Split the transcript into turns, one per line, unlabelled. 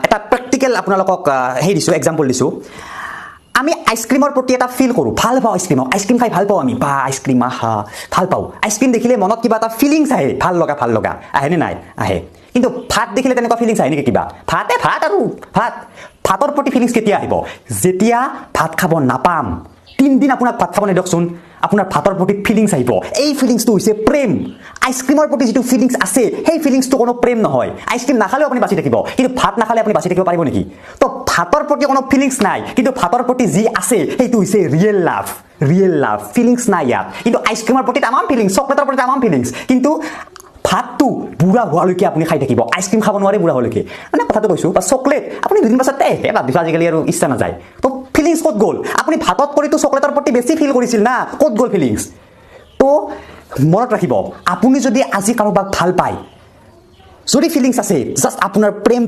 এটা প্ৰেক্টিকেল আপোনালোকক সেই দিছোঁ, এক্সাম্পল দিছোঁ। আমি আইচক্ৰীমৰ প্ৰতি এটা ফিল কৰোঁ, ভাল পাওঁ আইচক্ৰীমক, আইচক্ৰীম খাই ভাল পাওঁ আমি। বা আইচক্ৰীম, আহা, ভাল পাওঁ। আইচক্ৰীম দেখিলে মনত কিবা এটা ফিলিংছ আহে, ভাল লগা, ভাল লগা আহেনে নাই? আহে। কিন্তু ভাত দেখিলে তেনেকুৱা ফিলিংছ আহে নেকি কিবা? ভাতে ভাত আৰু ভাত। ভাতৰ প্ৰতি ফিলিংছ কেতিয়া আহিব? যেতিয়া ভাত খাব নাপাম। 3 দিন আপোনাক ভাত খাব নিদিয়কচোন, আপোনাৰ ভাতৰ প্ৰতি ফিলিংছ আহিব। এই ফিলিংছটো হৈছে প্ৰেম। আইচক্ৰীমৰ প্ৰতি যিটো ফিলিংছ আছে, সেই ফিলিংছটো কোনো প্ৰেম নহয়। আইচক্ৰীম নাখালেও আপুনি বাচি থাকিব, কিন্তু ভাত নাখালে আপুনি বাচি থাকিব পাৰিব নেকি? তো ভাতৰ প্ৰতি কোনো ফিলিংছ নাই, কিন্তু ভাতৰ প্ৰতি যি আছে সেইটো হৈছে real love. Real love feelings নাই ইয়াত। কিন্তু আইচক্ৰীমৰ প্ৰতি তামাম ফিলিংছ, চকলেটৰ প্ৰতি তামাম ফিলিংছ, কিন্তু ভাতটো বুঢ়া হোৱালৈকে আপুনি খাই থাকিব, আইচক্ৰীম খাব নোৱাৰে বুঢ়া হোৱালৈকে। মানে কথাটো কৈছোঁ। বা চকলেট আপুনি দুদিন পাছত এই বাদ দিছোঁ, আজিকালি আৰু ইচ্ছা নাযায়। তো ফিলিংছ ক'ত গ'ল? আপুনি ভাতত কৰিতো চকলেটৰ প্ৰতি বেছি ফিল কৰিছিল না, ক'ত গ'ল ফিলিংছ? তো মনত ৰাখিব, আপুনি যদি আজি কাৰোবাক ভাল পায়, যদি ফিলিংছ আছে, জাষ্ট আপোনাৰ প্ৰেমটো